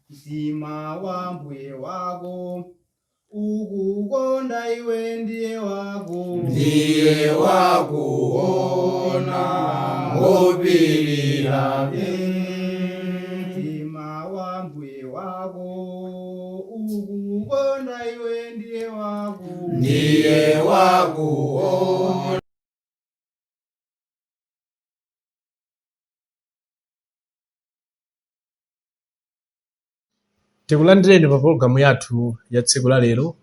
Mtima wa mbuye wako ukukonda iwe ndiye wako. Ndiye wakuona ngopirira. Mtima wa mbuye wako ukukonda iwe ndiye wako. Ndiye wakuona. Tikulandireni pa pologalamu yathu ya tsiku la lero.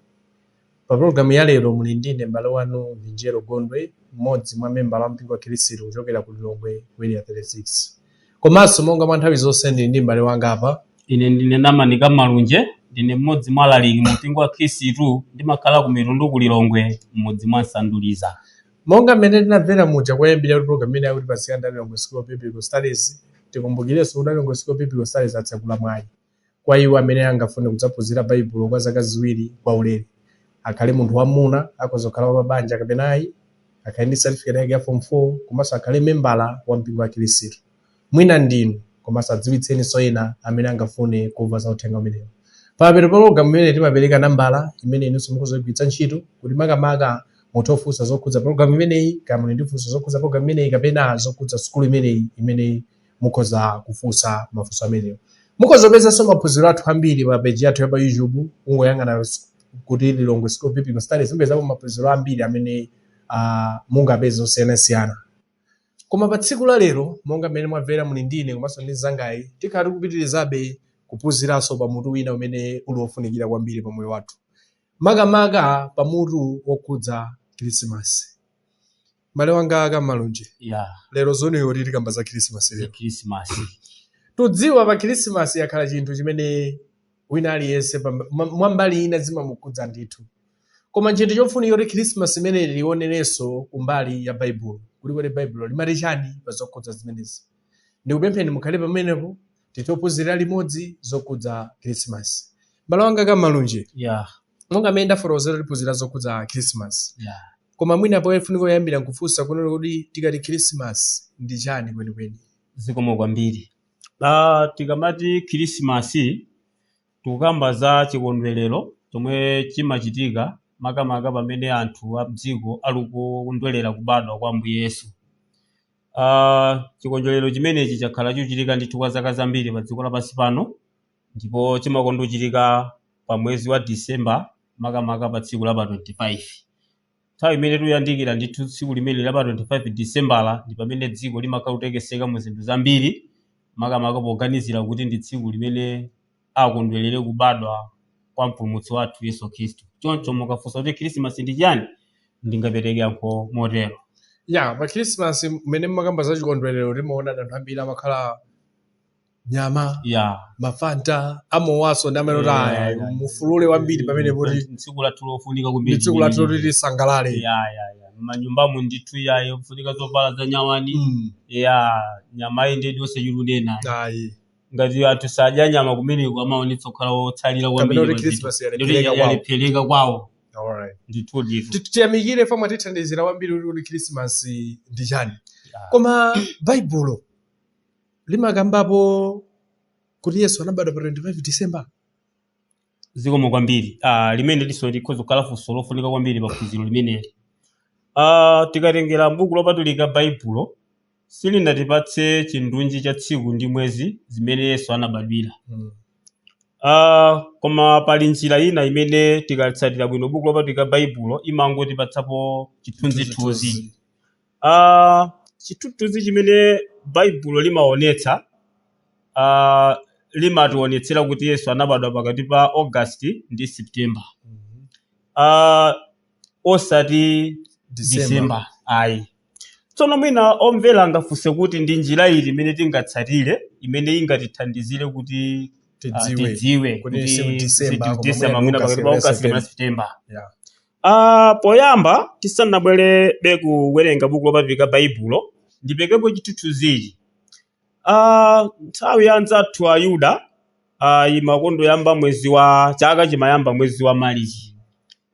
Pa pologalamu ya lero muli ndine m'bale wanu Vinjero Gondwe, mmodzi mwa membala wa mpingo wa Khristu kuchokera ku Lilongwe ku Area 36. Komanso monga mwa nthawi zonse ndili ndi m'bale wanga apa. Ine ndine Namanika Malunje, ndine mmodzi mwa alaliki mu mpingo wa Khristu, ndimakhala ku Mitundu ku Lilongwe, mmudzi mwa Nsanduliza. Monga mmene tinamvera muja koyambirira kuti pologalamu imeneyi akutipatsira ndi Lilongwe School of Biblical Studies, tikumbukirenso kuti Lilongwe School of Biblical Studies atsekula mwayi kwa iwo amene angafune kudzaphunzira Baibulo kwa zaka 2 kwaulere. Akhale munthu wamuna, akhoza kukhala wa pabanja kapena ayi, akhale ndi certificate yake ya form 4, komanso akhale membala wa mpingo wa Khristu. Mwina ndinu, komanso adziwitseninso ena amene angafune kumva za uthenga umenewu. Pamapeto pa pologalamu imeneyi timapereka nambala imene inunso mukhoza kuigwiritsa ntchito kuti makamaka muthe kufunsa zokhudza pologalamu imeneyi, kaya muli ndi funso zokhudza pologalamu imeneyi kapena zokhudza sukulu imeneyi imene mukhoza kufunsa mafunso amenewo. Mukhoza kupezanso maphunziro athu ambiri pa page yathu ya pa YouTube, kungoyang'ana kuti Lilongwe School of Biblical Studies, mupezapo maphunziro ambiri amene mungapeze osiyanasiyana. Koma pa tsiku la lero, monga mmene mwamvera muli ndine komanso ndi mnzangayi, tikhala tikupitirizabe kuphunziranso pa mutu wina umene uli wofunikira kwambiri pa moyo wathu, makamaka pa mutu wokhudza Khrisimasi. M'bale wanga aka Malunje, lero zoniyo kuti tikamba za Khrisimasi za lero. Khrisimasi. Tudziwa pa Khrisimasi yakhala chinthu chimene wina aliyense mwa mbali ina zimamukhudza ndithu. Koma chinthu chofunika kuti Khrisimasi imeneyi tionerenso kumbali ya Baibulo, kuti kodi Baibulo limati chani pa zokhudza zimenezi. Ndikupempheni mukhale pamenepo titophunzira limodzi zokhudza Khrisimasi. M'bale wanga ka Malunje, monga mmene ndafotokozera tiphunzira zokhudza Khrisimasi. Koma mwina pofunika kuyambira nkufunsa kunena kuti tikati Khrisimasi ndi chani kwenikweni? Zikomo kwambiri. Tikamati Khrisimasi tikukamba za chikondwerero chomwe chimachitika makamaka pamene anthu a mdziko ali kukondwerera kubadwa kwa Ambuye Yesu. Chikondwerero chimenechi chakhala chikuchitika ndithu kwa zaka zambiri pa dziko lapansi pano, ndipo chimakonda kuchitika pa mwezi wa December, makamaka pa tsiku la pa 25. Nthawi imene tikuyandikira ndithu tsiku limene la pa 25 December ndi pamene dziko limakhala kutekeseka mu zinthu zambiri, makamaka poganizira kuti ndi tsiku limene akondwerere kubadwa kwa mpulumutsi wathu Yesu Khristu. Choncho mukafunsa kuti Khrisimasi ndi chiyani, ndingapereke yankho motero. Ya, pa Khrisimasi mmene mmakamba za chikondwerero timaona anthu ambiri amakhala nyama, mafanta, amowaso ndi amene kuti aya, mufulule kwambiri pamene poti tsiku lathu lofunika kwambiri. Ndi tsiku lathu loti tisangalale. Ya. Manyumbamu ndithu ya yofunika zovala za nyawani. Ya, nyama iyi ndiye yonse yulunena. Ayi. Ngati anthu sadya nyama kumeneko amaonetsa kukhala otsalira kwambiri. Kapena kuti Christmas yalephereka kwawo. Yalephereka kwawo. Alright. Ndithu ndithu. Tiyamikire fomwe tithandizira kwambiri kuti Christmas ndi chani. Koma Baibulo limakambapo kuti Yesu anabadwa pa 25 December. Zikomo kwambiri. Limene liso likhoza kukhala funso lofunika kwambiri pa phunziro limeneli. Tikatengera m'buku lopatulika Baibulo silinatipatse chindunji cha tsiku ndi mwezi zimene Yesu anabadwira. Koma pali njira ina imene tikatsatira bwino buku lopatulika Baibulo imangotipatsapo chithunzithunzi. Chithunzithunzi chimene Baibulo limaonetsa, limationetsera kuti Yesu anabadwa pakati pa August ndi September. Osati December. December, ayi. Tsono mwina omvera angafunse kuti ndi njira iti imene tingatsatire imene ingatithandizire kuti Tidziwe. tidziwe Kuti kuti si December, si koma December, mwina mwina pakati pa August August kapena kapena September. Yeah. Poyamba tisanabwerebe kuwerenga buku lopatulika Baibulo, ndipekepo chithunzithunzichi. Nthawi ya anzathu Ayuda, imakondoyamba mwezi wa chaka chimayamba mwezi wa Marichi.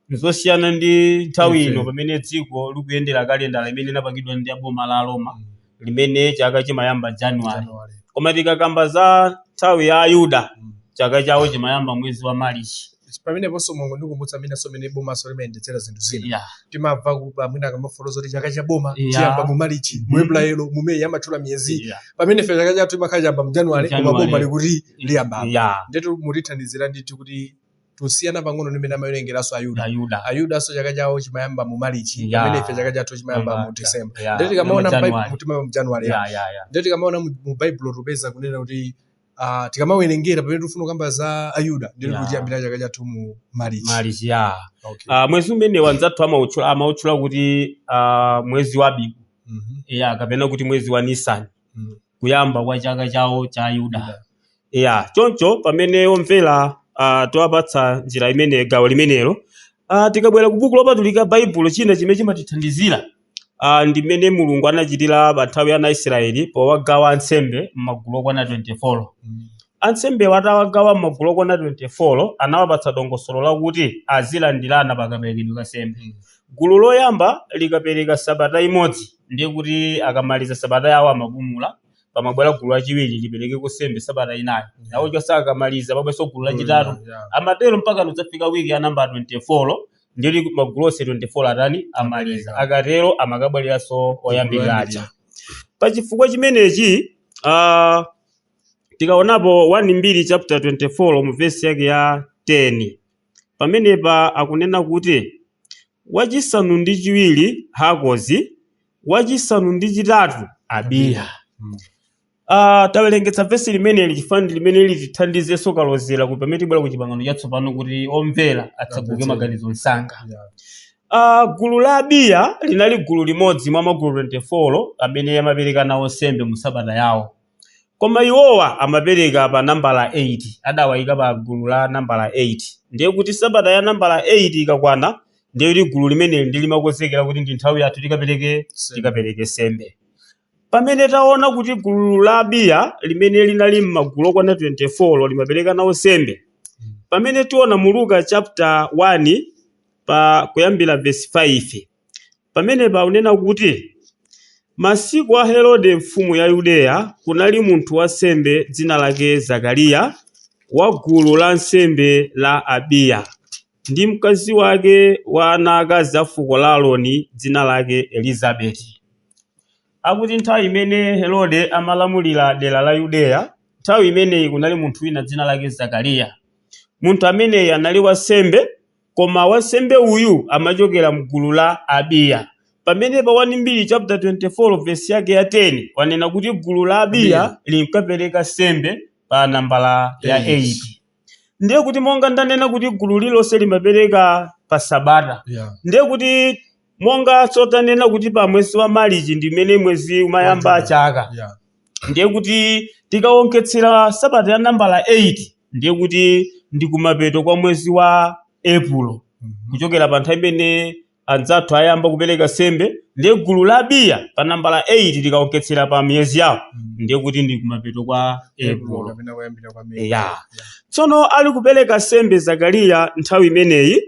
Nzosiyana ndi nthawi ino pamene dziko likuyendera kalendala imene inapangidwa ndi boma la Roma, limene chaka chimayamba January. January. Koma tikakamba za nthawi ya Ayuda, Chaka chawo chimayamba mwezi wa Marichi. Pameneponso Mulungu ndikumbutsa amenenso amene bomaso limayendetsera zinthu zina. Yeah. Timamva pamwina akamafotokoza kuti chaka cha boma Yeah. chiyamba mu Marichi, mu April, mu May, amatchula miyezi. Yeah. Pamene ife chaka chathu imakhala chiyamba mu January, koma January. boma likuti liyamba. Yeah. Ndetu mutithandizira ndithu kuti tusiyana pang'ono ndi mmene amawerengeranso Ayuda. Ayuda. Ayudanso chaka chawo chimayamba mu Marichi, Yeah. pamene ife chaka chathu chimayamba mu December. Yeah. Ndetu tikamaona Mu mu Bible- January. mu January, yeah. Yeah. Ndetu tikamaona mu Bible tupeza kunena kuti tikamawerengera pamene tifuna kukamba za Ayuda, ndetu Yeah. kuchiyambira chaka chathu mu Marichi. Marichi, yeah. Okay. Mwezi umene wanzathu amawutchula kuti mwezi wa Abibu. Yeah, kapena kuti mwezi wa Nisani, kuyamba kwa chaka chawo cha Yuda. Yeah, choncho pamene omvera tiwapatsa njira imene gawo limenelo, tikabwera ku buku lopatulika Baibulo, china chimene chimatithandizira ndi mmene Mulungu anachitira pa nthawi ya ana Israeli powagawa ansembe m'magulu okwana 24. Ansembe atawagawa m'magulu okwana 24, anawapatsa dongosolo lakuti azilandirana pakaperekedwe ka nsembe. Gulu loyamba likapereka sabata imodzi, ndiye kuti akamaliza sabata yawo amapumula, pamabwera gulu lachiwiri lipereke kusembe sabata inayo. Nawo chonse akamaliza pabwenso gulu lachitatu. Yeah. Amatero mpaka nudzafika wiki ya namba 24, ndiye magulu onse 24 atani? Amaliza. Akatero amakabwereranso oyambirira aja. Pachifukwa chimenechi, tikaonapo 1 Mbiri chapter 24 mu vesi yake ya 10, pamenepa akunena kuti wachisanu ndi chiwiri Hakozi, wachisanu ndi chitatu Abiya. Tawerengetsa vesi limeneli chifukwa ndi limene litithandizenso kalozera kuti pamene tibwera ku chipangano chatsopano kuti omvera atsaguke Amvetsere. maganizo msanga. Yeah. Gulu la Abiya linali gulu limodzi mwa magulu 24 amene amapereka nawo nsembe mu sabata yawo, koma iwowa amapereka pa nambala 8, adawayika pa gulu la nambala 8. Ndiye kuti sabata ya nambala 8 ikakwana, ndiye kuti gulu limeneli ndi limakonzekera kuti ndi nthawi yathu tikapereke Sembe. tikapereke sembe. Pamene taona kuti gulu la Abiya limene linali m'magulu okwana 24 limapereka nawo sembe, pamene tiona mu Luka chapter 1 pa kuyambira verse 5, pamene paunena kuti masiku a Herode mfumu ya Yudeya kunali munthu wansembe dzina lake Zakariya wa gulu la nsembe la Abiya, ndi mkazi wake wa ana akazi a fuko la Aaroni dzina lake Elizabeti. Akuti nthawi imene Herode amalamulira dera la Yudeya, nthawi imeneyi kunali munthu wina dzina lake Zakariya. Munthu ameneyi anali wansembe, koma wansembe uyu amachokera mgulu la Abiya. Pamene pa 1 Mbiri chapter 24 verse yake ya 10 wanena kuti gulu la Abiya Abiya. linkapereka sembe pa nambala ya 8. 8. Ndiye kuti monga ndanena kuti gulu lilonse limapereka pa sabata, Yeah. ndiye kuti monga sotanena kuti pa mwezi wa Marichi ndi mmene mwezi umayamba Wa chaka, Yeah. ndiye kuti tikaonkhetsera sabata ya nambala 8, ndiye kuti ndi kumapeto kwa mwezi wa Epulo, kuchokera pa nthawi imene anzathu ayamba kupereka sembe. Ndiye gulu la Abiya pa nambala 8 likaonkhetsera pa miyezi yawo, ndiye kuti ndi kumapeto kwa Epulo. Kapena kuyambira kwa May. Ya. Tsono ali kupereka sembe Zakariya nthawi imeneyi,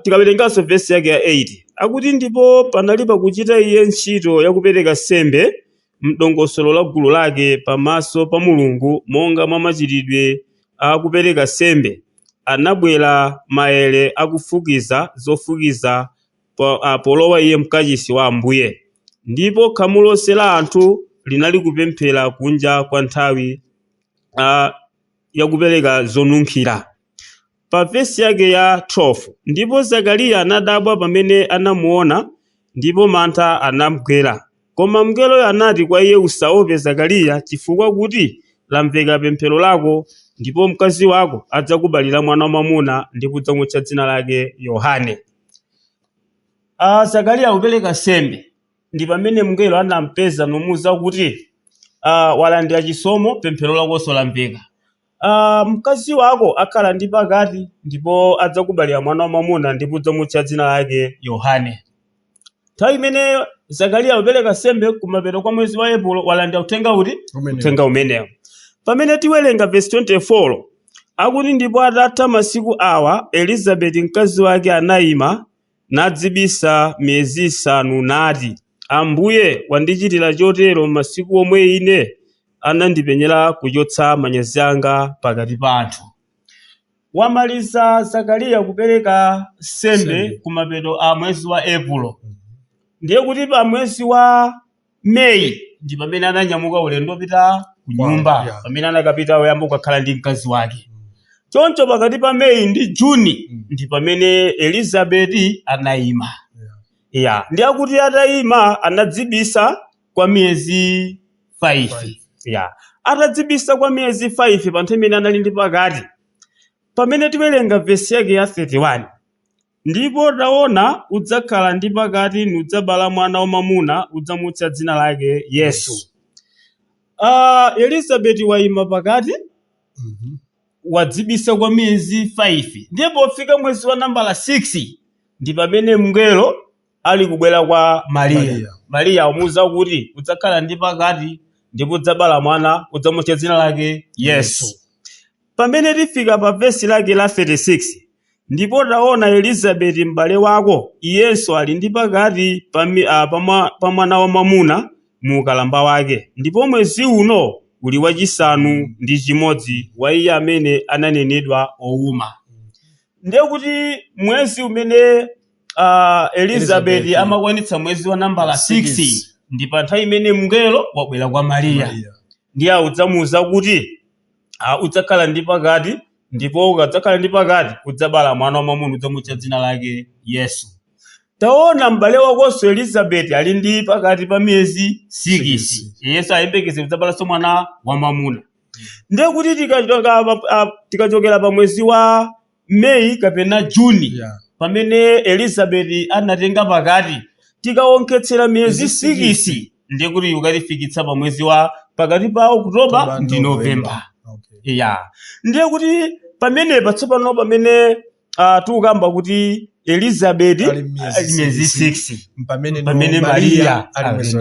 tikawerenganso vesi yake ya 8, akuti ndipo panali pakuchita iye ntchito yakupereka sembe mdongosolo la gulu lake pamaso pa Mulungu monga mwa machitidwe akupereka sembe, anabwera maere akufukiza zofukiza polowa iye mkachisi wa Ambuye, ndipo khamu lonse la anthu linali kupemphera kunja kwa nthawi yakupereka zonunkhira. Pa vesi yake ya 12, ndipo Zakariya anadabwa pamene anamuona, ndipo mantha anamugwera. Koma mngeloyo anati kwa iye, usaope Zakariya, chifukwa kuti lamveka pemphero lako, ndipo mkazi wako adzakubalira mwana wamwamuna, ndipo udzamutcha dzina lake Yohane. Zakariya akupereka sembe ndi pamene mngelo anampeza nomuwuza kuti walandira chisomo, pemphero lakonso lamveka. Mkazi wako akhala ndi pakati, ndipo adzakubalira mwana wamwamuna, ndipo udzamutcha dzina lake Yohane. Nthawi imene Zakariya akupereka sembe kumapeto kwa mwezi wa Epulo, walandira uthenga uti? Umenewo. Uthenga umenewo. Pamene tiwerenga verse 24, akuti ndipo atatha masiku awa, Elizabeti mkazi wake anayima nadzibisa miyezi 5, nati, Ambuye wandichitira chotero masiku omwe ine anandipenyera kuchotsa manyazi anga pakati pa anthu. Wamaliza Zakariya kupereka sembe Sembe. kumapeto a mwezi wa Epulo, ndiye kuti pa mwezi wa Meyi ndi pamene ananyamuka ulendo opita ku nyumba, yeah. pamene anakapita woyamba kukakhala ndi mkazi wake. Choncho pakati pa Meyi ndi Juni ndi pamene Elizabeti anayima. Ya, ndi akuti atayima anadzibisa kwa miyezi 5. Five. Ya, atadzibisa kwa miyezi 5 pa nthawi imene anali ndi pakati. Pamene tiwerenga vesi yake ya 31, ndipo taona udzakhala ndi pakati nudzabala mwana wamwamuna, udzamutcha dzina lake Yesu. Elizabeti wayima pakati, wadzibisa kwa miyezi 5, ndiye pofika mwezi wa nambala 6 ndi pamene mngelo ali kubwera kwa Mariya. Mariya. Mariya amuwuza kuti udzakhala ndi pakati ndipo udzabala mwana, udzamutcha dzina lake Yesu. Pamene tifika pa vesi lake la 36, ndipo taona Elizabeti m'bale wako iyenso ali ndi pakati pa mwana wamwamuna mu ukalamba wake, ndipo mwezi uno uli wachisanu ndi chimodzi wa iye amene ananenedwa owuma. Ndiye kuti mwezi umene Elizabeti Elizabeti amakwanitsa mwezi wa nambala 6 Six. ndi pa nthawi imene mngelo wabwera kwa Mariya, Mariya. ndiye udzamuwuza kuti udzakhala ndi pakati, ndipo ukadzakhala ndi pakati udzabala mwana wamwamuna, udzamutcha dzina lake Yesu. Taona m'bale wakonso Elizabeti ali ndi pakati pa miyezi 6, Six. Yesu ayembekeze kudzabalanso mwana wamwamuna. Ndiye kuti tikachokera pa mwezi wa Meyi kapena Juni, Yeah. pamene Elizabeti anatenga pakati, tikaonkhetsera miyezi Miyezi 6, ndiye kuti ukatifikitsa pa mwezi wa pakati pa Oktoba Oktoba, ndi Novemba. Okay. Ya, ndiye kuti pamenepa tsopano pamene tikukamba kuti Elizabeti Ali miyezi ali miyezi six. 6, Pamene pamene no Mariya ali mwezi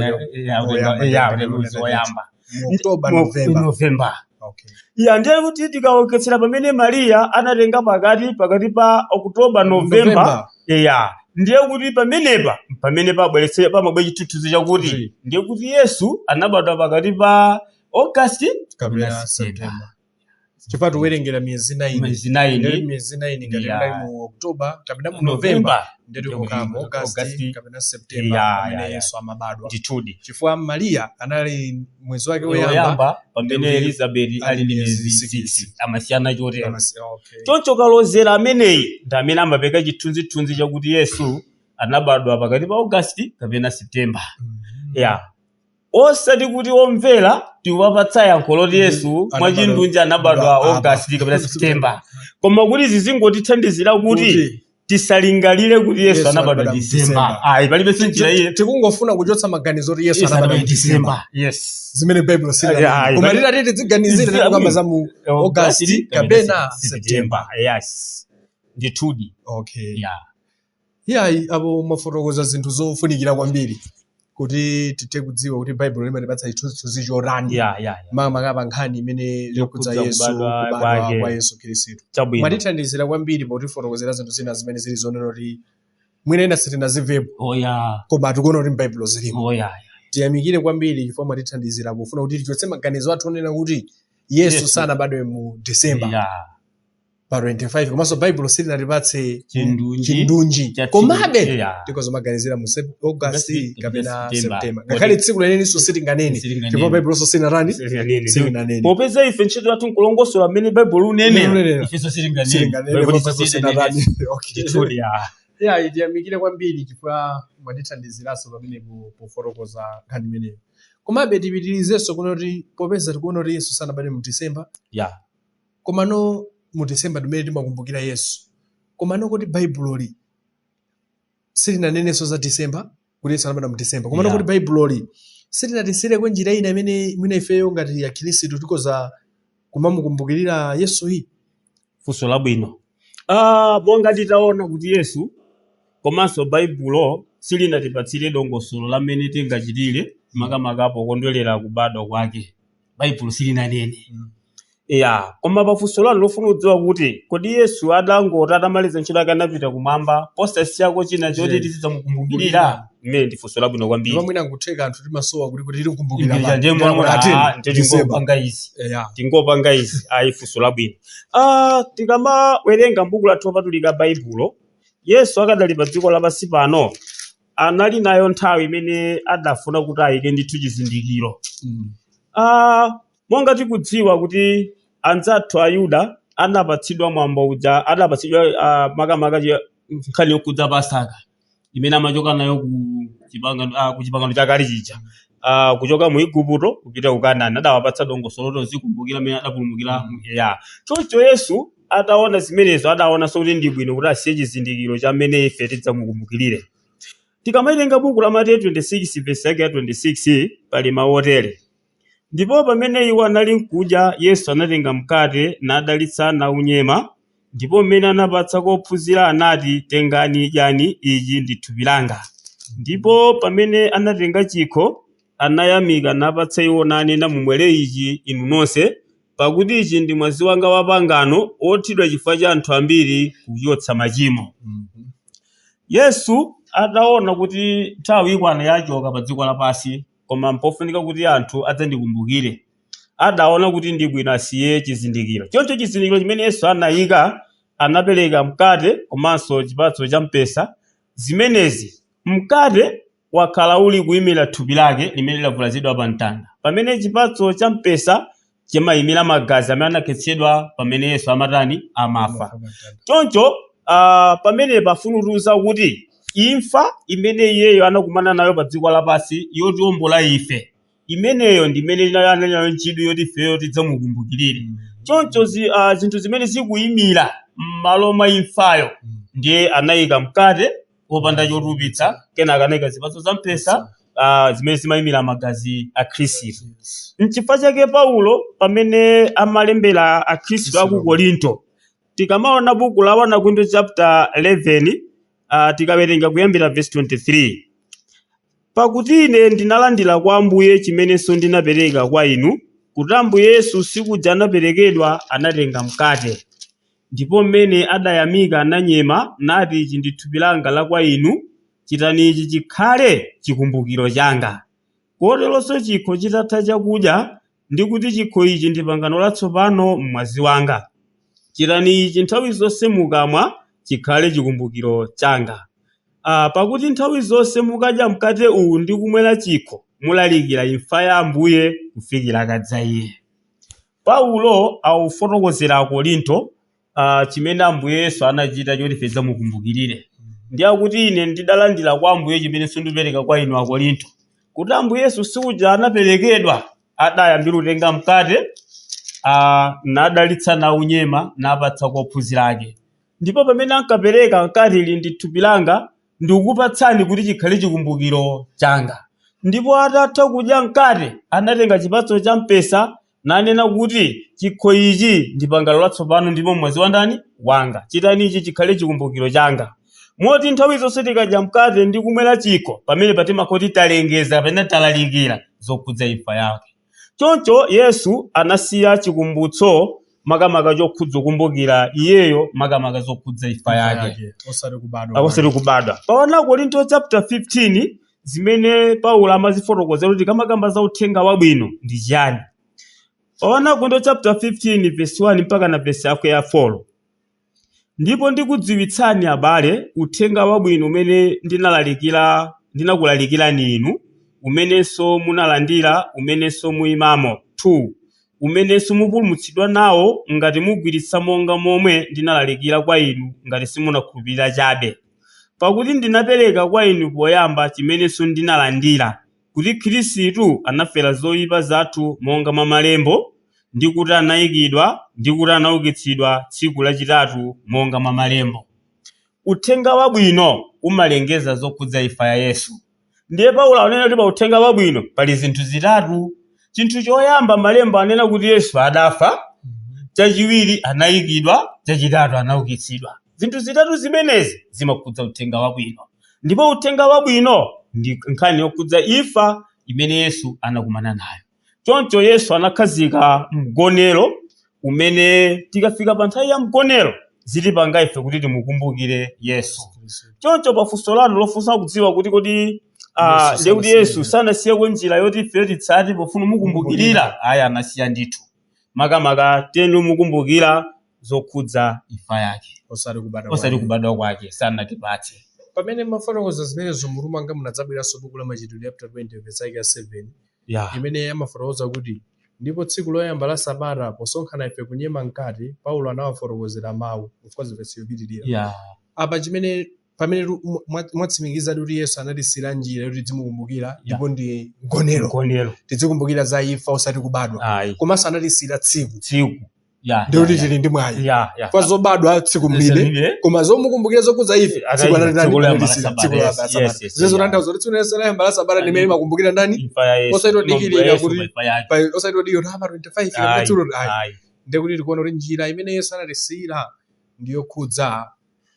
mwezi woyamba Mu October, November. November. Okay. Ya, ndiye kuti tikaonkhetsera pamene Mariya anatenga pakati pakati pa Oktoba, Novemba, November. ya, ndiye kuti pamenepa pamene pabweretse pamabwe chithunzi chakuti ndiye kuti Yesu anabadwa pakati pa August Kapena kapena September. September. Chifukwa tiwerengera miyezi 9. Miyezi 9. Ndiye miyezi 9 ngati Yeah. mdali mu October kapena mu November, November. ndiye tikukhala mu August August. kapena September Yeah, pamene yeah, yeah. Yesu amabadwa. Ndithudi. Chifukwa Mariya anali mwezi wake woyamba Woyamba pamene ndiye Elizabeti ali ndi miyezi six. 6, amasiyana chotero. Okay. Choncho kalozera ameneyi ndi amene amapeka chithunzithunzi chakuti Yesu anabadwa pakati pa August kapena September. Ya, osati kuti omvera tiwapatsa yankho loti Yesu mwachindunji anabadwa August kapena September, koma kuti zizingotithandizira kuti tisalingalire kuti Yesu Yesu anabadwa anabadwa December. December. Ayi, palibenso njira iye. Tikungofuna kuchotsa maganizo kuti Yesu Yesu anabadwa anabadwa mu December, December. Yes. zimene Bible Yeah, sili, koma yeah. titati tidziganizire tikukamba za mu August kapena September. Yes, ndithudi. Okay. Yeah. Iyayi, apo mwafotokoza zinthu zofunikira kwambiri kuti tithe kudziwa kuti Baibulo limatipatsa chithunzithunzi chotani Yeah. makamaka pa nkhani imene yokhudza Yokhudza Yesu, kubadwa kubadwa kwake. kwa Yesu Khristu. Chabwino. Mwatithandizira kwambiri potifotokozera zinthu zina zimene zili zonena kuti mwina ena sitinazimvepo, Oh yeah. koma tikuona kuti m'Baibulo zilimo. Oh yeah. Tiyamikire kwambiri chifukwa mwatithandizira pofuna kuti tichotse maganizo athu onena kuti Yesu Yesu. sanabadwe mu December Yeah. pa 25, komanso Baibulo silinatipatse Chindunji. chindunji, Cha tsiku. komabe Yeah. tikozomaganizira mu August August kapena September. September, ngakhale tsiku lenelinso sitinganene Sitinganene. chifukwa Baibulo silinatani, Sitinganene. silinanene. Popeza ife ntchito yathu nkulongosola mmene Baibulo Lunenera. unenera, ifenso sitinganene. Silinganene, Baibulo koma Baibulo silinanene. silinatani. Okay. Ndithudi, yeah. Yeah, tiyamikire kwambiri chifukwa mwatithandiziranso pamene pofotokoza nkhani imeneyo. Komabe tipitirizenso kuona kuti popeza tikuona kuti Yesu sanabadwe mu December, Yeah. komano mu December timene timakumbukira Yesu, komano kuti Baibuloli silinanenenso za December kuti Yesu anabadwa mu December, komano Yeah. kuti Baibuloli silinatisiyireko njira ina imene mwina ifeyo ngati akhristu tikoza kumamukumbukirira Yesuyi? Funso labwino. Monga titaona kuti Yesu komanso Baibulo silinatipatsire dongosolo lamene tingachitire makamaka pokondwerera kubadwa kwake, Baibulo silinanene. Ya, koma pafunso lanu lofuna kudziwa kuti kodi Yesu adangoti atamaliza ntchito yake anapita kumwamba posasiyako china choti tizidzamukumbukirira, imene ndi funso labwino kwambiri. Ndipo mwina nkutheka anthu timasowa kuti kuti tikukumbukira Ndiye pa- ndiye ndiye mwaona, kuti ah, ndiye December. tingopanga izi, Eya. tingopanga izi. Ayi, funso labwino. Tikamawerenga m'buku lathu lopatulika Baibulo, Yesu akadali pa dziko lapansi pano anali nayo nthawi imene adafuna kuti ayike ndithu chizindikiro. Monga tikudziwa kuti anzathu Ayuda anapatsidwa mwambo uja, adapatsidwa makamaka nkhani yokhudza Pasaka imene amachoka nayo ku chipangano chakale chija, kuchoka mu Igupto kupita ku Kanaani, adawapatsa dongosolo lozikumbukira mmene adapulumukira. Ya, choncho Yesu ataona zimenezo adaonanso kuti ndi bwino kuti asiye chizindikiro cha mmene ife tidzamukumbukirire. Tikamawerenga buku la Mateyu 26 vesi yake ya 26, pali mawu otere: "Ndipo pamene iwo anali nkudya, Yesu anatenga mkate, nadalitsa, naunyema, ndipo mmene anapatsa kwa ophunzira anati, 'Tengani, dyani, ichi ndi thupi langa.' Ndipo pamene anatenga chikho, anayamika, napatsa iwo, nanena, 'Mumwere ichi inu nonse, pakuti ichi ndi mwazi wanga wa pangano, othiridwa chifukwa cha anthu ambiri kuchotsa machimo." Yesu ataona kuti nthawi ikwana yachoka pa dziko lapansi, koma mpofunika kuti anthu adzandikumbukire, adaona kuti ndi bwino asiye chizindikiro. Choncho chizindikiro chimene Yesu anayika, anapereka mkate komanso chipatso cha mpesa. Zimenezi, mkate wakhala uli kuyimira thupi lake limene lavulazidwa pa mtanda, pamene chipatso cha mpesa chimayimira magazi amene anakhetsedwa pamene Yesu amatani, amafa. Choncho pamene pafuna kutiuza kuti imfa imene iyeyo anakumana nayo pa dziko lapansi yotiwombola ife, imeneyo ndi imene anali nayo ntchito yoti ifeyo tidzamukumbukirire. Choncho zinthu zimene zikuyimira m'malo mwa imfayo, ndiye anayika mkate wopanda chotupitsa, kenaka anayika zipatso za mpesa zimene zimayimira magazi a Khristu. Nchifukwa chake Paulo pamene amalembera Akhristu a ku Korinto, tikamaona buku la 1 Korinto chapter 11, tikawerenga kuyambira verse 23: "Pakuti ine ndinalandira kwa Ambuye chimenenso ndinapereka kwa inu, kuti Ambuye Yesu usiku uja anaperekedwa anatenga mkate, ndipo mmene adayamika ananyema, nati, 'Ichi ndi thupi langa la kwa inu, chitani ichi chikhale chikumbukiro changa. Koteronso chikho chitatha chakudya, ndi kuti, 'Chikho ichi ndi pangano latsopano m'mwazi wanga. Chitani ichi nthawi zonse mukamwa, chikhale chikumbukiro changa. Pakuti nthawi zonse mukadya mkate uwu ndi kumwera chikho, mulalikira imfa ya Ambuye kufikira akadza iye." Paulo akufotokozera Akorinto chimene Ambuye Yesu anachita choti ife tidzamukumbukirire. Ndi akuti, "Ine ndidalandira kwa Ambuye chimene sindipereka kwa inu Akorinto, kuti Ambuye Yesu usiku uja anaperekedwa adayambira kutenga mkate, nadalitsa, naunyema, napatsa kwa ophunzira ake. Ndipo pamene ankapereka ankati, 'Ili ndi thupi langa, ndikukupatsani kuti chikhale chikumbukiro changa.' Ndipo atatha kudya mkate, anatenga chipatso cha mpesa, nanena kuti, 'Chikho ichi ndi pangano latsopano ndipo mwazi wa ndani? Wanga. Chitani ichi chikhale chikumbukiro changa.' Moti nthawi zonse tikadya mkate ndi kumwera chikho, pamene patimakoti talengeza kapena talalikira zokhudza imfa yake. Choncho Yesu anasiya chikumbutso makamaka chokhudza kukumbukira iyeyo, makamaka zokhudza imfa yake, osati kubadwa. Osati kubadwa. Pa 1 Korinto chapter 15, zimene Paulo amazifotokozera kuti kamakamba za uthenga wabwino ndi chiyani, pa 1 Korinto chapter 15 verse 1 mpaka na verse yake ya 4: "Ndipo ndikudziwitsani abale uthenga wabwino umene ndinakulalikirani inu, umenenso munalandira, umenenso muyimamo. 2 Umenenso mupulumutsidwa nawo, ngati mugwiritsa monga momwe ndinalalikira kwa inu, ngati simunakhulupirira chabe. Pakuti ndinapereka kwa inu poyamba chimenenso ndinalandira, kuti Khristu anafera zoyipa zathu monga mwa malembo, ndi kuti anayikidwa, ndi kuti anaukitsidwa tsiku lachitatu monga mwa malembo." Uthenga wabwino umalengeza zokhudza imfa ya Yesu. Ndiye Paulo anena kuti pa uthenga wabwino pali zinthu zitatu. Chinthu choyamba, malembo anena kuti Yesu adafa; chachiwiri, anayikidwa; chachitatu, anaukitsidwa. Zinthu zitatu zimenezi zimakhudza uthenga wabwino, ndipo uthenga wabwino ndi nkhani yokhudza imfa imene Yesu anakumana nayo. Choncho Yesu anakhazika mgonero Umene tikafika pa nthawi ya mgonero zitipanga ife kuti timukumbukire Yesu. Choncho pafunso lanu lofunsa kudziwa kuti kodi Yesu ndiye kuti sanasiye Yesu sanasiyeko njira yoti ife titsate pofuna mukumbukirira? Ayi, anasiya ndithu. Makamaka tiyeni mukumbukira zokhudza imfa yake, osati kubadwa osati kwake. Kubadwa kwake sanatipatse. Pamene mafotokoza zimenezo, mutu mwanga munadzabweranso buku la Machitidwe chapter 20 verse yake ya 7, imene amafotokoza kuti, "Ndipo tsiku loyamba la sabata, posonkhana ife kunyema mkate, Paulo anawafotokozera mawu." Of course, verse yopitirira apa chimene pamene mwatsimikiza kuti Yesu anatisiyira njira yoti tizimukumbukira, ndipo ndi mgonero. Mgonero. Tizikumbukira za imfa, osati kubadwa. Ayi. Komanso anatisiyira tsiku. Tsiku, ya. Ndikuti tili ndi mwayi. Kwa zobadwa tsiku mlibe, Mlibe. koma zomukumbukira zokhudza ife, tsiku Tsiku loyamba la anatisiyira, Sabata, tsiku loyamba la yes, sabata. yes, Zizo tanthauza kuti tsiku loyamba la sabata limene makumbukira ndani? Imfa ya Yesu. Osati odikirira Yesu kuti pa imfa yake. Osati odikirira kuti ama 25 kapena Ayi, tsiku, ayi. Ayi. Ndekuti tikuona kuti njira imene Yesu anatisiyira ndiyokhudza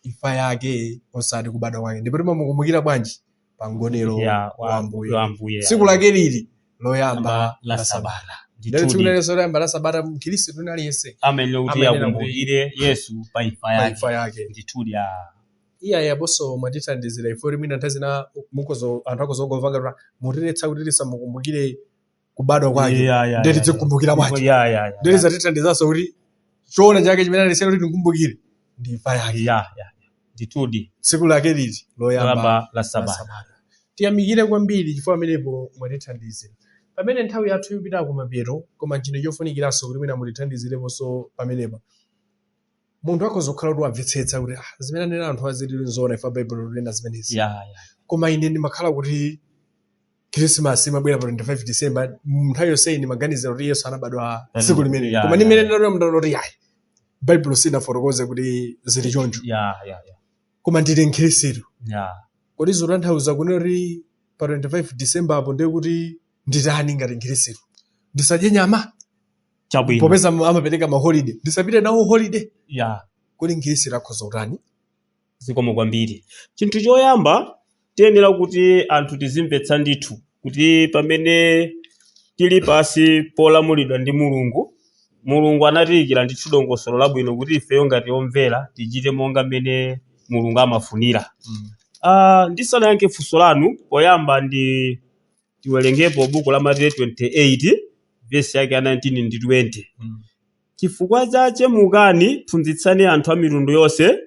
imfa yake, osati kubadwa kwake. Ndipo timamukumbukira bwanji? Pa mgonero wa Ambuye. Wa Ambuye. Tsiku lake lili loyamba la la sabata. sabata. Ndero tsiku Ndithudi. lilenso loyamba la sabata, mkhristu wina aliyense Amene kuti amayenera akumbukire Yesu pa imfa pa yake. imfa yake. Ndithudi ya. Iyayi, aposo, mwatithandizira ife kuti mwina nthawi zina mukozo anthu akozongomva ngati mutiletsa kuti tisamukumbukire kubadwa kwake, ndiye tizikumbukira bwanji? Ndiye zatithandizanso kuti choona chake chimene anatisiyira kuti tikumbukire ndi imfa yake. Ya, ndithudi. Tsiku lake liti? Loyamba loyamba la la sabata. Sabata. Tiyamikire kwambiri chifukwa pamenepo mwatithandizira. Pamene nthawi yathu ikupita kumapeto, koma chinthu chofunikiranso kuti mwina mutithandizireponso pamenepa, munthu akhoza kukhala kuti wamvetsetsa kuti zimene anena anthu azili nzoona, ife Baibulo linena zimenezi, koma ine ndimakhala kuti Christmas imabwera pa 25 December, nthawi yonseyi ndimaganizira kuti Yesu anabadwa tsiku limene, koma ndimene ndinatola kuti yayi, Baibulo sinafotokoze kuti zili choncho, koma ndili mkhristu, kodi zotanthauza kunena kuti pa 25 December apo ndiye kuti nditani ngati mkhristu? Ndisadye nyama? Chabwino. Popeza amapereka ma holiday, ndisapite nawo holiday? Kodi mkhristu akhoza kutani? Zikomo kwambiri. Chinthu choyamba, tiyenera kuti anthu tizimvetsa ndithu kuti pamene tili pasi polamulidwa ndi Mulungu, Mulungu anatiyikira ndithu dongosolo labwino kuti ifeyo ngati omvera tichite monga mmene Mulungu amafunira. Ndisanayankhe funso lanu, poyamba ndi tiwerengepo buku la Mateyu 28 vesi yake ya 19 ndi 20. "Chifukwa chache mukani, phunzitsani anthu a mitundu yonse,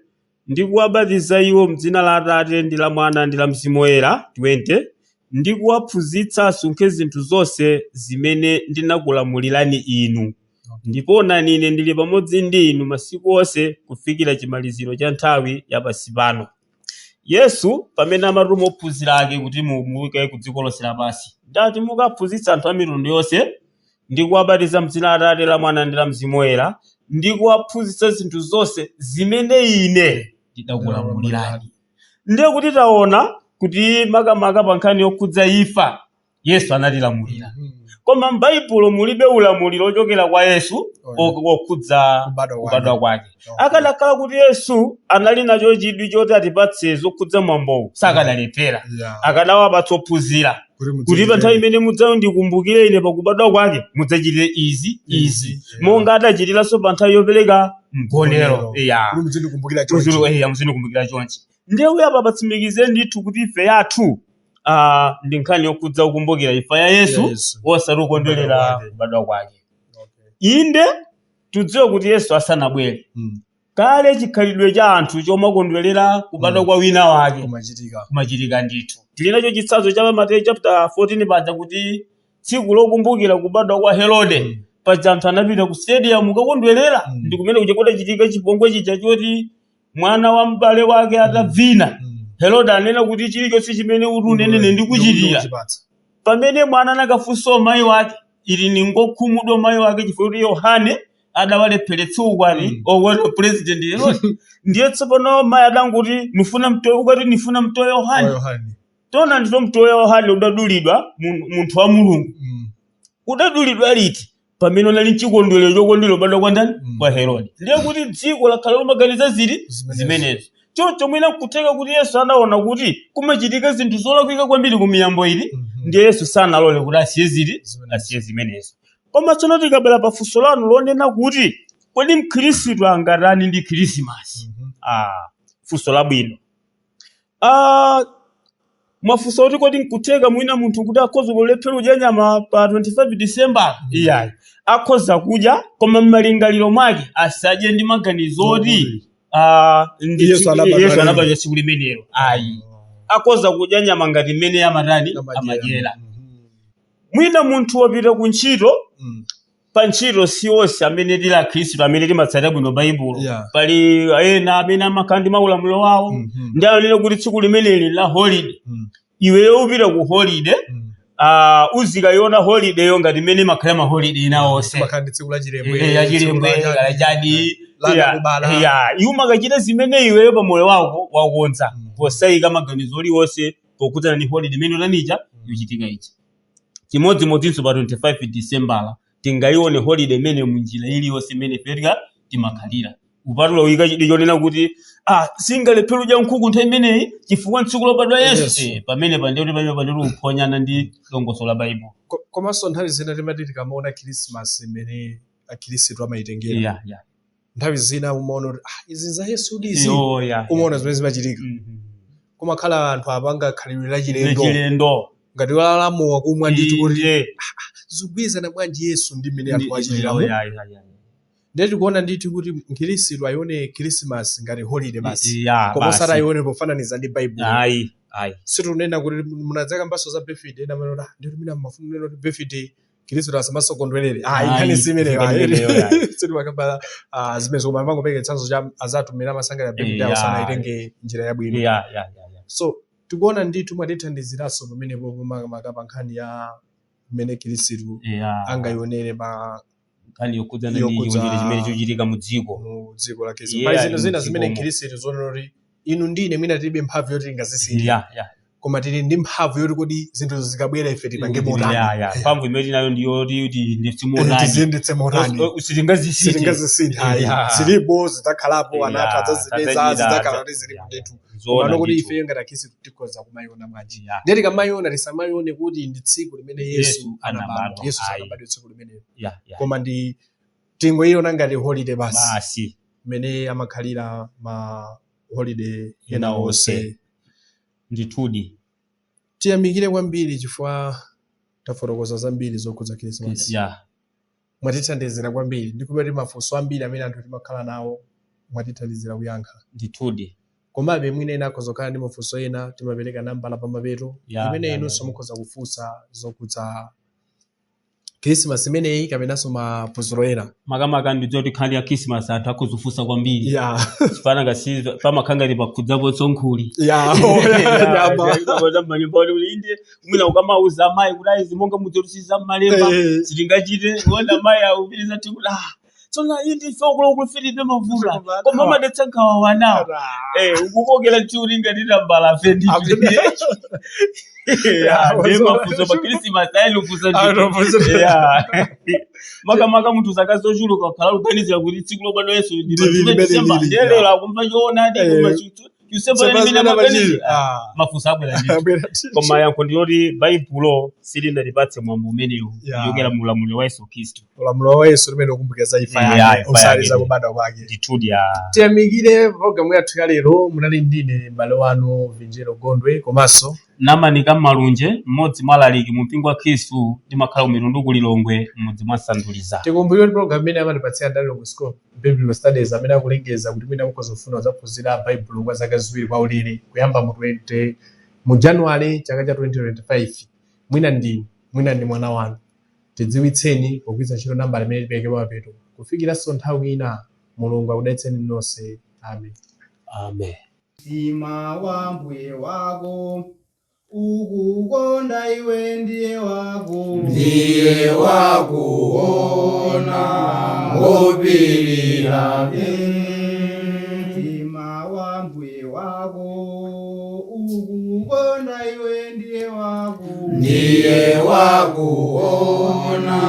ndi kuwabatiza iwo m'dzina la Atate ndi la Mwana ndi la Mzimu Woyera." 20, "Ndi kuwaphunzitsa asunge zinthu zonse zimene ndinakulamulirani inu. Ndipo onani, ine ndili pamodzi ndi inu masiku onse kufikira chimaliziro cha nthawi ya pansi pano." Yesu pamene amatuma ophunzira ake kuti muke ku dziko lonse lapansi, ndati mukaphunzitsa anthu a mitundu yonse ndi kuwabatiza m'dzina la Atate, la Mwana ndi la Mzimu Woyera, ndi kuwaphunzitsa zinthu zonse zimene ine ndidakulamulirani. Ndiye kuti taona kuti makamaka pa nkhani yokhudza imfa, Yesu anatilamulira, koma m'Baibulo mulibe ulamuliro ochokera kwa Yesu wokhudza kubadwa kwake. Kubadwa kwake. Akanakhala kuti Yesu anali nacho chidwi choti atipatse zokhudza mwambowu, sakanalephera, akanawapatsa ophunzira kuti pa nthawi imene mudzandikumbukire ine pakubadwa kwake, mudzachitire izi, izi, monga adachitiranso pa nthawi yopereka mgonero. Mgonero. Ya. Kuti muzindikumbukira chonchi. Muzindikumbukira chonchi. Ndiye uya apa patsimikize ndithu kuti ife yathu ndi nkhani yokhudza kukumbukira imfa ya Yesu, Ya Yesu. osati kukondwerera Kubadwa kwake. kubadwa kwake. Inde, tudziwe kuti Yesu asanabwere, kale chikhalidwe cha anthu chomakondwerera kubadwa kwa wina wake kumachitika. Kumachitika ndithu. Tili nacho chitsanzo cha Mateyu chapter 14 paja, kuti tsiku lokumbukira kubadwa kwa Herode, paja anthu anapita ku stadium kukakondwerera, ndi kumene kuja kudachitika chipongwe chija choti mwana wa m'bale wake atavina, Herode anena kuti, "Chilichonse chimene uti unenene ndikuchitira." Ndikuchipatsa. Pamene mwana anakafunsa mayi wake, ili ni ngokhumudwa mayi wake chifukwa kuti Yohane adawalepheretsa ukwati okwati president Herode. Ndiye tsopano mayi adanguti, "Nifuna mtoyo," ukati, "Nifuna mtoyo Yohane." Wa Yohane. Tona ndito mtoyo Yohane udadulidwa, munthu wa Mulungu. Udadulidwa liti? Pamene unali mchikondwerero chokondwerera kubadwa kwa ndani? Kwa Herode. Ndiye kuti dziko lakhala lomaganiza zili Zimenezo. zimenezo. Choncho mwina nkutheka kuti Yesu anaona kuti kumachitika zinthu zolakwika kwambiri ku miyambo ili, ndiye Yesu sanalole kuti asiye zili Zimenezo. asiye zimenezo. Koma tsono tikabwera pa funso lanu lonena kuti Kodi mkhristu angatani ndi Khrisimasi? Funso labwino. Mwafunsa kuti kodi nkutheka mwina munthu kuti akhoza kulephera kudya nyama pa 25 December? Iyayi, akhoza kudya, koma m'malingaliro mwake asadye ndi maganizo oti Yesu anabadwa Yesu lero. anabadwa tsiku limenelo. Ayi, akhoza kudya nyama ngati mmene amatani, amadyera. Mwina munthu wapita ku ntchito, pa ntchito si onse amene tili akhristu amene timatsatira bwino Baibulo. Pali ena amene amakhala ndi maulamuliro awo, ndi anene kuti tsiku limeneli la holiday, iweyo upita ku holiday, uzikayiona holiday yo ngati mmene imakhala ma holiday ena onse. Makhala ndi tsiku la chilembwe, Ya chilembwe, kala chadi, la ya iwe umakachita zimene iweyo pa moyo wako wakonza, posayika maganizo aliwonse pokhudzana ndi holiday imene utanija yochitika ichi. Chimodzimodzinso pa 25 December tingayione holiday imene munjira iliyonse imene ifetika timakhalira, kupatula uyika chidi chonena kuti singalephera kudya nkhuku nthawi imeneyi chifukwa tsiku lobadwa Yesu. Yesu. Pamene pandekuti pamene pandekuti uphonyana ndi longoso la Baibulo. Komanso nthawi zina timati tikamaona Khrisimasi imene akhristu amayitengera, nthawi zina umaona kuti izi za Yesu dizi, Yo, yeah. umaona zimene zimachitika, kumakhala anthu apanga khalidwe la chilendo, chilendo, ngati walalamuwa kumwa ndithu, kuti Inde. zikugwirizana bwanji Yesu ndi mmene anthu achitiramo? Ndiye tikuona ndithu kuti mkhristu ayione Khrisimasi ngati holiday basi, koma osati ayione pofananiza ndi Baibulo. Ayi, ayi. Situnena kuti munadzakambanso za birthday, ena manena ndikuti mina mafuna nena kuti birthday Khristu asamasokondwerere. Ayi, Ayi, nkhani simeneyo. nkhani imeneyo, ayi. Sitimakamba zimene koma mangopereka chitsanzo cha azathu mmene amasangalira birthday awo, sanayitenge njira yabwino. So tikuona ndithu mwatithandiziranso pamenepo makamaka pa nkhani ya mmene Khristu angayionere pa Nkhani yokhudzana ndi Yokhudza- chionere chimene chochitika mu dziko. Mu dziko la Khristu Yeah, pali zinthu zina mu zimene dzikomo. Khristu zonena kuti inu ndine mwina tilibe mphamvu yoti tingazisinthe, koma tili ndi mphamvu yoti kodi zinthu zikabwera ife tipange motani? Yeah. Mphamvu imene tinayo ndiyoti tiyendetse motani. Tiziyendetse motani? Sitingazisinthe. Sitingazisinthe, ayi. Zilipo, zidzakhalapo, anathu adzazipeza, zidzakhala kuti zilipo ndithu. Zoona Komano kuti ndithu. ife ngati akhristu tikhoza kumayiona bwanji? Yeah. Ndiye tikamayiona, tisamayione kuti ndi tsiku limene Yesu Yesu anabadwa. anabadwa. Yesu Ayi. sanabadwe tsiku limenelo, koma ndi tingoyiona ngati holiday basi, Basi. mmene amakhalira ma holiday ena Ena onse. onse. Ndithudi. Tiyamikire kwambiri chifukwa tafotokoza zambiri zokhudza Khrisimasi. Mwatithandizira kwambiri, ndikupeti mafunso ambiri amene anthu timakhala nawo mwatithandizira kuyankha. Ndithudi. Komabe mwina ena akhoza kukhala ndi mafunso ena, timapereka nambala pamapeto imene inunso mukhoza kufunsa zokhudza Khrisimasi imeneyi kapenanso maphunziro ena. Makamaka ndidziwa kuti nkhani ya Christmas anthu akhoza kufunsa kwambiri, chifana ngasi pamakhala ngati pakhudzapo tsonkhuli. Nyama. Inde, mwina ukamauza amayi kuti ayi, monga mudzotisiza mmalemba, sitingachite kuona amayi akupitiriza tikuti tsono indi ife ukulukulufiribe mavula, koma amadetsa nkhawa wanawo. Ukukokera ntiuri ngati tambala afe ndithu. Ndiye mafunso pa Christmas ayilufunsa ndithu. Makamaka munthu zaka zochuluka ukhala kuganizira kuti tsiku lobadwa Yesu ndi Ndi limene December. lili, Ndiye lero akumva choonadi, koma December limene amaganizira, mafunso abwera ndithu. Koma yankho ndiyoti Baibulo silinatipatse mwambo umenewu kuchokera mu ulamuliro wa Yesu Khristu. Ulamuliro wa Yesu limene ukumbukira za imfa yake, imfa osati yake. za kubadwa kwake. Ndithudi ya. Tiyamikire programu yathu ya lero. Munali ndine m'bale wanu Vinjero Gondwe komanso Namanika Malunje, mmodzi mwa alaliki mu mpingo wa Khristu, ndimakhala ku Mitundu ku Lilongwe, mmudzi mwa Sanduliza. Tikumbukire kuti programu imene amatipatsira ndi Lilongwe School of Biblical Studies, amene akulengeza kuti mwina mukhoza kufuna kudzaphunzira Baibulo kwa zaka 2 kwa ulere, kuyamba mu 20 mu January chaka cha 2025. Mwina ndinu, mwina ndi mwana wanu, tidziwitseni pogwiritsa ntchito nambala imene tipereke pamapeto. Kufikiranso nthawi ina, Mulungu akudalitseni nonse. Amen. Amen. Mtima wa mbuye wako ukukonda iwe ndiye wako, Ndiye wakuona ngopirira. Mtima wa mbuye wako ukukonda iwe ndiye wako, Ndiye wakuona.